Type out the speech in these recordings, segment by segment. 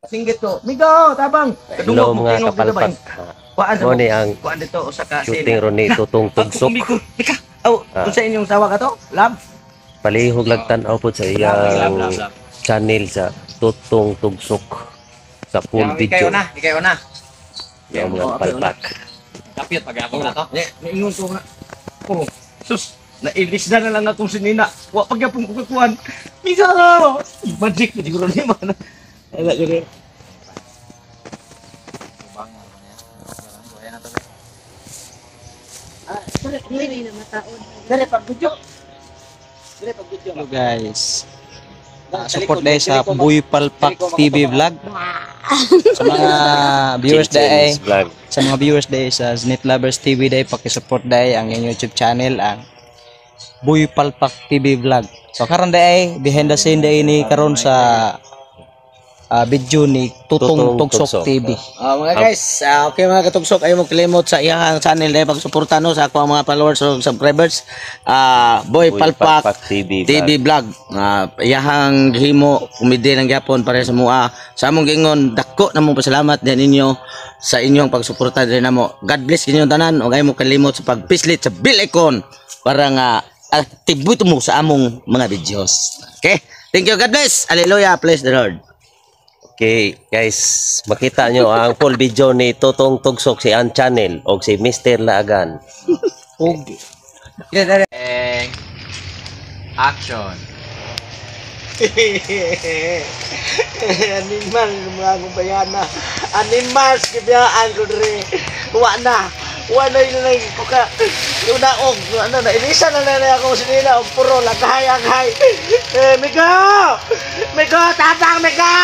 Singgit ko. Migo, tabang. Hello, mga kapalpak. Kuan Mo ni ang kuan dito usa ka shooting ron ni Tutong Tugsok. Miko, mika. Aw, unsa inyong sawa ka to? Lab. Palihog lang tan-aw po sa iyang channel sa Tutong Tugsok sa full video. Ikaw na, ikaw na. Yung mga palpak. Kapit pag ako na to. Ne, niingon ko nga. Oh, sus, nailis na na lang akong sinina. Wa pagyapon ko kakuan. Migo! Magic siguro ni man. Ala gani. Dili na mataon. Dere pag video. Dere pag video. Hello guys. Support dahil sa Buy Palpak TV Vlog. Sa mga viewers dahil Chinchin's Vlog. Sa mga viewers dahil sa Zenith Lovers TV dahil, paki-support dahil ang inyong YouTube channel, ang Buy Palpak TV Vlog. So karon dahil behind the scene dahil ni karon sa video ni Tutong Tutong Tugsok Tugsok. TV. Mga guys, okay mga katugsok, ayaw mo kalimot sa iyang channel dahil pagsuporta no sa ako ang mga followers o subscribers. Boy, Boy Palpak, Palpak TV TV Vlog. Iyahang gihimo komedya lang gyapon para sa mua. Sa among giingon, dako na mong pasalamat din ninyo sa inyong pagsuporta din namo. God bless kinyong tanan ug ayaw mo kalimot sa pagpislit sa bell icon para nga aktibo mo sa among mga videos. Okay? Thank you. God bless. Hallelujah. Bless the Lord. Okay, guys, makita nyo ang full video ni Tutong Tugsok si An Channel o si Mr. Laagan. Eh, action. Animal mga akong bayana. Animal kibiyaan ko diri. Wa na. Wa na yun na ko ka. Unaog ano na ilisa na na ako sinila og puro laghay aghay. Eh, Migo! Migo, tabang Migo!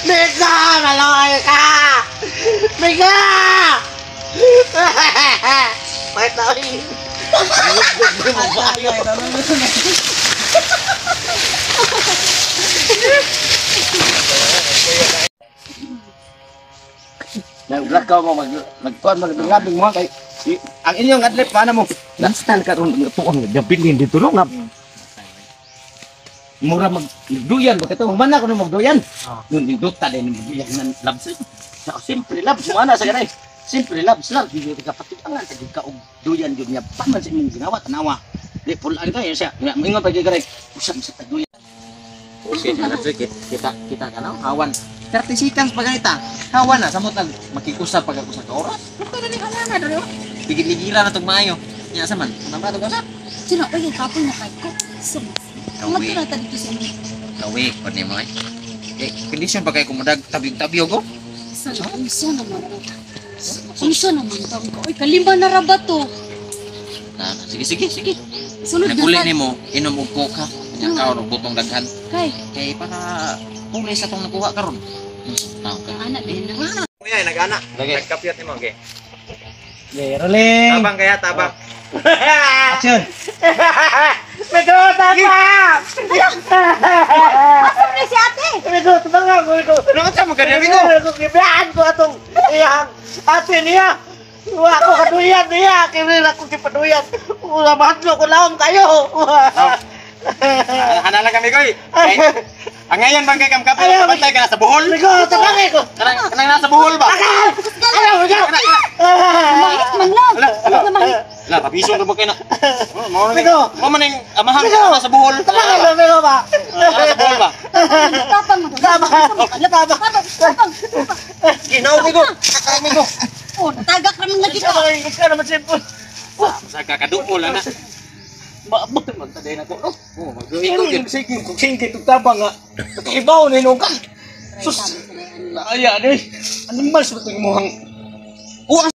Migo, maloy ka! Migo! Pahit na oy. Nag-vlog ka mo, magkuhan, maglabing mo kay ang inyong adlip paano mo? Nastal ka ron nga tuang gabilin dito no nga. Mura magduyan ba kato? Humana ko no magduyan. Nun duta din magduyan nan labs. Sa simple labs mo ana sa ganay. Simple labs lang di ka patiangan sa ka og duyan gyud niya pa man sa imong ginawa tanawa. Di pulan kayo siya. Nga moingon pa gyud ganay. Usab sa tagduyan. Kita kita ka na, hawan. 30 seconds pa ganita. Hawan na, samot nag makikusap pag ako sa ka oras. Punta na ni hawan na dali oh. Ligid-ligira na tong maayo. Nya sa man. Ano ba tong usap? Sino oy kapoy na kay ko. So, Kawi. na ta dito sa inyo. Kawi, pud nimo eh. Eh, condition pa kay kumudag tabig-tabiog oh. Sa unsa naman to? Unsa naman to? Oy, kalimba na ra ba to? Na, na, sige sige sige. Sulod na Naguli ta. nimo inom og coke ha. Nya kaon og butong daghan. Kay, Kay para puli sa tong nakuha karon. Tao ka. ana din na. Kuya, nag-ana. Nagkapiyot nimo, okay. Okay, rolling. Tabang kaya, tabang. Action. Migo, tabang! Asa na si ate? Migo, tabang ako. Migo. Ano sa mo ganyan, Migo? Migo, kibiyaan ko atong iyang ate niya. Wa ko kaduyan niya. Kini ako kipaduyan. Ula mahadlo ko laom kayo. Hana lang kami, Koy. Ang ngayon bang kay kam kapit, Ayaw, bantay ka na sa buhol? Migo, tabang ko. Kanang kanang nasa buhol ba? Ayaw, Migo. Mahit man lang. Ala, ala. Mahit. La, kabisong ra ba kay na? Oh, mao na. Migo. Mao man ning amahan Migo. ka sa buhol. Tabang ko, Migo ba? Nasa buhol ba? Tapang mo. Tama. Tapang. Tapang. Tapang. Ginaw Migo. Migo. Oh, tagak raman lagi ka. Ikaw naman simple. Sa kakaduol ana. Maabot man taday na ko. No? Oh, magduol gyud. Sige, sige, tabang nga. Nakahibaw na ka. Sus, naaya ni. Animals ba itong imuhang Oh, ang